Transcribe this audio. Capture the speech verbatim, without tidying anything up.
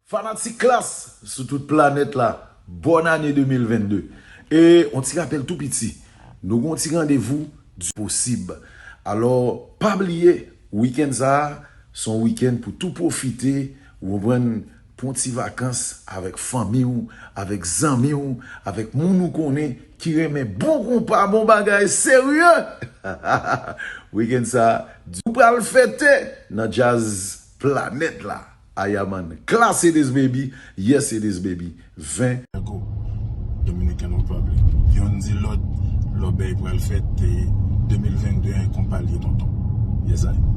Fanatik Klass sou tout planèt la, bòn ane de mil vennde. E yon ti rapèl tou piti, nou gen yon ti randevou di posib. Alò, pa bliye, wikenn sa a, se yon wikenn pou tou pwofite, ou konprann, pran ti vakans avèk fanmi w, avèk zanmi w, avèk moun ou konnen ki renmen bon konpa, bon bagay serye. Wikenn sa a, nou pral fete nan djaz planèt la. Ayaman, Klass it is baby, yes it is baby, ven. Go. Dominican Republic. Youn di lòt, lòbèy pral fèt, e de mil vennde a, konpa l ye tonton. Yes I.